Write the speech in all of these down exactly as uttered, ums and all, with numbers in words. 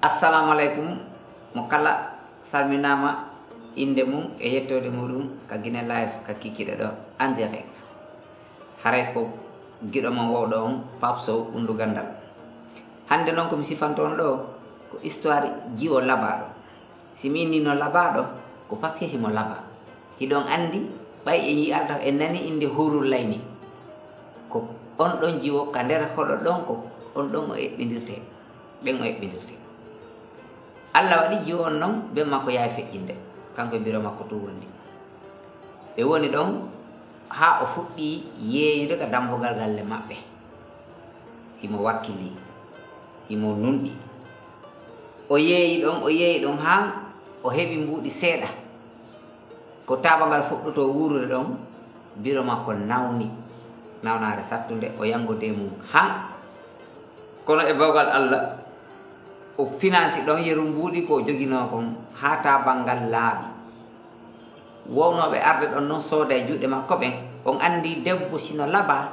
Assalamu alaikum. Mo kala salminaama innde mum e yettoode muɗum ka Guinée Live ka kiikiiɗe ɗo en direct. Haray ko giɗo mon wowɗo on, Pape Sow, Ɓunndu Ganndal. Hannde non ko mi sifanto on ɗo ko histoire jiwo labaaɗo. Si mi innii no labaaɗo, ko parce que himo labaa. Hiɗon anndi, ɓay en yi'ataa, en nanii innde Huurul Layni. Ko on ɗon jiwo ka nder hoɗo ɗon, ko on ɗon o eɓɓindirtee. Ɓen o eɓɓindirtee. Alla waɗi jiwo on non, ben makko yahi feƴƴinde, kanko e biro makko tun wondi. Ɓe woni ɗon haa o fuɗɗii yeeyude ka dambugal galle maɓɓe. Himo wakkilii, himo nunɗi. O yeeyi ɗon, o yeeyi ɗon haa o heɓi mbuuɗi seeɗa. Ko taaba ngal fuɗɗotoo wuurude ɗon, biro makko nawni, nawnaare sattunde, o yanngodee mum haa. Kono e bawgal Alla, o finansi ɗon yeru mbuuɗi ko o joginoo kon haa taabal ngal laaɓi. Wownooɓe arde ɗon non sooda e juuɗe makko ɓen, on anndi debbo si no labaa,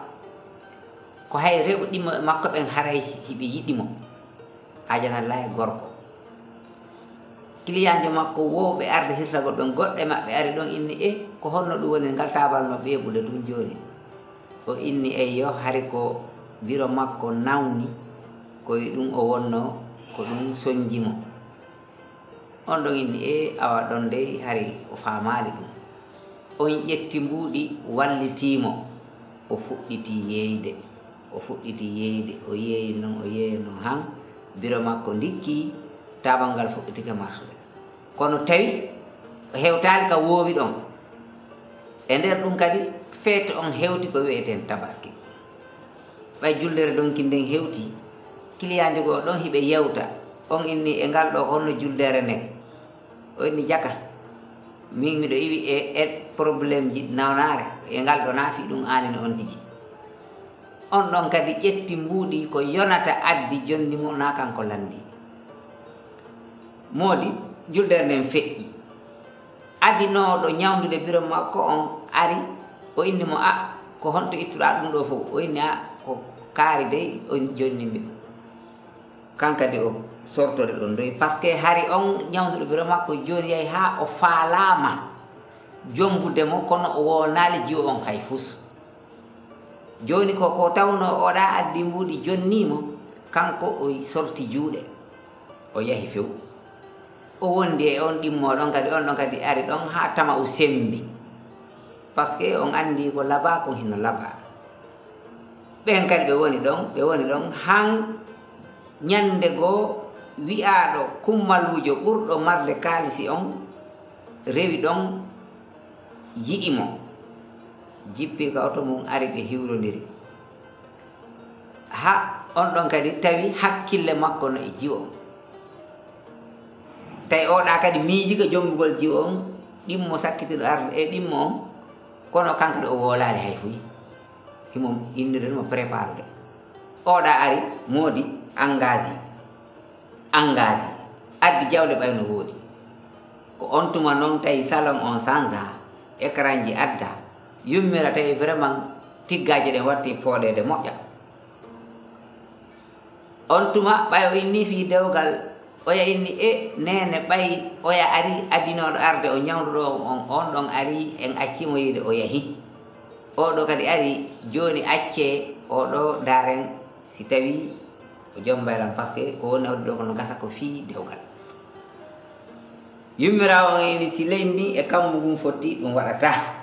ko hay rewɓe ɗimmo e makko ɓen haray hiɓe yiɗi mo. Ajanallaahi gorko. Kiliyaanjo makko woowɓe arde hirtagol ɓen, goɗɗo e maɓɓe ari ɗon inni, "E, ko honno ɗum woni ngal taabal no ɓeeɓude tun jooni?" O inni, "Eyyo, hari ko biro makko nawni, ko e ɗum o wonnoo, ko ɗum sonji mo." On ɗon inni, "E, awa ɗon dey hari o faamaali ɗum." On ƴetti mbuuɗi, wallitii mo. O fuɗɗitii yeeyde, o fuɗɗitii yeeyde, o yeeyi non, o yeeyi non han biro makko ndikkii, taabal ngal fuɗɗitike marsude. Kono tawi o hewtaali ka woowi ɗon. E nder ɗum kadi, feet on hewti ko wi'eten Tabaski. Ɓay juldere donki nden hewtii, kiliyaanjo goo ɗon hiɓe yewta, on inni, "E ngal ɗoo, ko honno juldere nden?" O inni, "Jaka, min miɗo iwi e, e problème ji nawnaare, e ngal ɗoo naa fii ɗum aanini on tigi." On ɗon kadi ƴetti mbuuɗi ko yonata addi jonni mo naa kanko lanndii. Moodi, juldere nden feƴƴi. Adinooɗo ñawndude biro makko on ari, o inni mo, "A, ko honto ittuɗaa ɗum ɗoo fow?" O inni, "A, ko kaari dey, on jonnimmi ɗum." Kan kadi o sortore ɗon doy, parce que hari on ñawnduɗo biro makko jooni yahi haa o faalaama jombude mo, kono o woonaali jiwo on hay fus. Jooni ko, ko tawnoo oɗa addi mbuuɗi jonnii mo, kanko o sorti juuɗe, o yahi few. O wondi e on ɗimmo ɗon kadi, on ɗon kadi ari ɗon haa tama o sembi. Parce que on anndi ko labaa kon hino labaa. Ɓen kadi ɓe woni ɗon, ɓe woni ɗon han ñannde goo wi'aaɗo kummaluujo ɓurɗo marde kaalisi on rewi ɗon, yi'i mo, jippii ka oto mum, ari ɓe hiwrondiri. Ha on ɗon kadi tawi hakkille makko no e jiwo on. Tawi oɗa kadi miiji ka jombugol jiwo on, ɗimmo sakkitiɗo arde e ɗimmo on, kono kanko de o woolaali hay fuy. Himo innirde mo préparude. Oɗa ari, moodi, engagé. Engagé. Addi jawle ɓay no woodi. Ko on tuma non tawi salon on sansa, écran ji adda. Yummira tawi vraiment tiggaaje ɗen watti pooɗeede moƴƴa. On tuma ɓay o inni fii dewgal, oya inni, "E neene, ɓay oya ari adinooɗo arde o ñawnduɗo on, on ɗon ari, en accii mo yiide o yahi. Oo ɗoo kadi ari, jooni accee oo ɗoo ndaaren si tawii o jommbay lan, parce que ko woni o waɗi ɗoo ko no gasa ko fii dewgal." Yummiraawo on inni, "Si leydi ndin e kammu ngun fotti, ɗum waɗataa."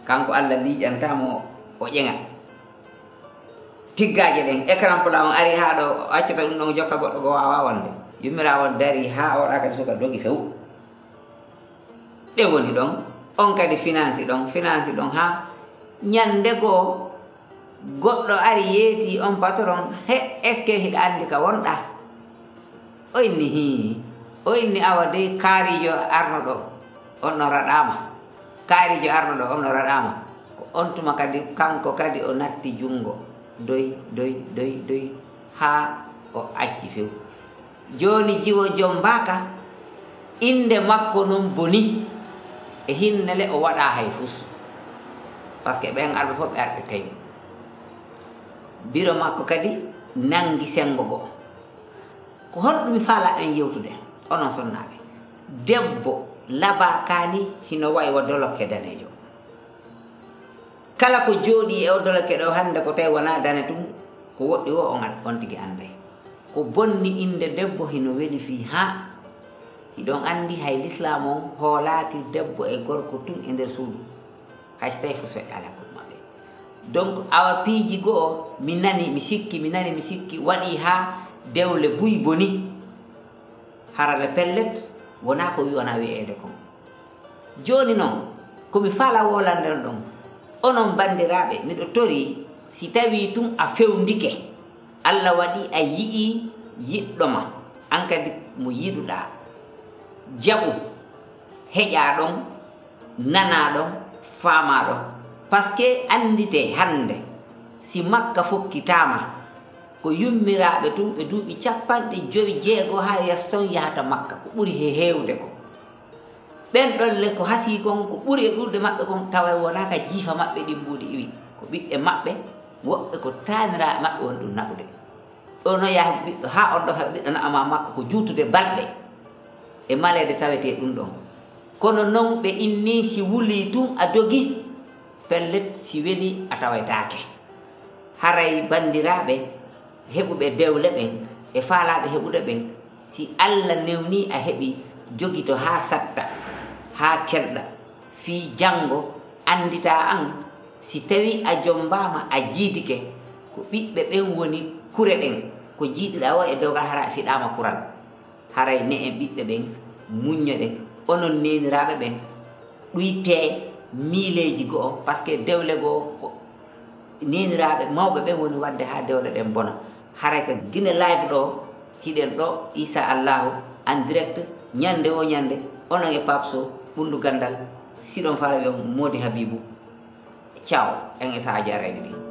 Kanko Alla liiƴanta mo o ƴeŋa. Tiggaaje ɗen, écran plat on ari haa ɗo, o accata ɗum ɗon jokka goɗɗo ko waawaa wonde. Yummiraawo on darii haa oɗa kadi suka dogi few. Ɓe woni ɗon, on kadi finance ɗon, finance ɗon haa ñannde goo goɗɗo ari yeetii on patron, "He, est-ce que hiɗa anndi ka wonɗaa?" O inni, "Hii." O inni, "Awa dey kaariijo arno ɗo, on no raɗaama. Kaariijo arno ɗo, on no raɗaama." Ko on tuma kadi, kanko kadi o natti junngo, doy, doy, doy, doy, haa o acci few. Jooni jiwo jombaaka, innde makko non boni, e hinnele o waɗaa hay fus. Parce que ɓen arɓe fof ɓe arɓe tawi. Biro makko kadi nanngi senngo goo. Ko honɗum mi faalaa en yewtude, onon sonnaaɓe? Debbo labaa kaa nii hino wa'i wa dolokke daneejo. Kala ko jooɗii e o dolokke ɗoo hannde ko tawi wonaa dane tun, ko woɗɗi woo on ad-, on tigi annday. Ko bonni innde debbo hino weli fii haa. Hiɗon anndi hay lislaam on hoolaaki debbo e gorko tun e nder suudu. Hay so tawii fof so alaa ko maɓɓe. Donc, awa piiji go'o, mi nani, mi sikki, mi nani, mi sikki, waɗi haa dewle buy boni. Harare pellet, wonaa ko wi-, wonaa wi'eede kon. Jooni non, ko mi faalaa wolande on ɗon, onon banndiraaɓe, miɗo torii, si tawii tun a fewndike, Alla waɗi a yi'ii yiɗɗo ma, an kadi mo yiɗuɗaa, jaɓu, heƴaa ɗon, nanaa ɗon, faamaa ɗon. Parce que annditee hannde, si Makka fokkitaama, ko yummiraaɓe tun ɓe duuɓi cappanɗe jowi jeego haa yeeso ton yahata Makka, ko ɓuri he heewde ko. Ɓen ɗon le ko hasii kon, ko ɓuri e ɗuuɗude maɓɓe kon, tawa wonaa ka jiifa maɓɓe ɗin mbuuɗi iwi. Ko ɓiɓɓe maɓɓe, woɓɓe ko taaniraaɓe maɓɓe woni ɗum naɓude. Ɗoo no yaha ɓiɗɗo, haa on ɗoo heɓa ɓiɗɗo naɓa ma makko ko juutude balɗe e maleede tawetee ɗum ɗon. Kono non ɓe innii si wulii tun a dogi, pellet si welii a tawetaake. Haray banndiraaɓe heɓuɓe dewle ɓen e faalaaɓe heɓude ɓen, si Alla newnii a heɓii, jogito haa satta, haa kelɗa, fii janngo annditaa an, si tawii a jommbaama a jiidike, ko ɓiɓɓe ɓen woni kure ɗen, ko jiiduɗaa woo e dogal hara a fiɗaama kural. Haray ne'en ɓiɓɓe ɓen, muññoɗen, onon neeniraaɓe ɓen, ɗuytee miileeji go'o, parce que dewle goo ko neeniraaɓe mawɓe ɓen woni waɗde haa dewle ɗen bona. Haray ka Gine Live ɗoo, hiɗen ɗoo, insha Allahu, en direct, ñannde woo ñannde, onon e Pape Sow, Ɓunndu Ganndal, siɗon faala wi'on Moodi Habiibu. Ciao, en e sahaaji arayɗi ɗin.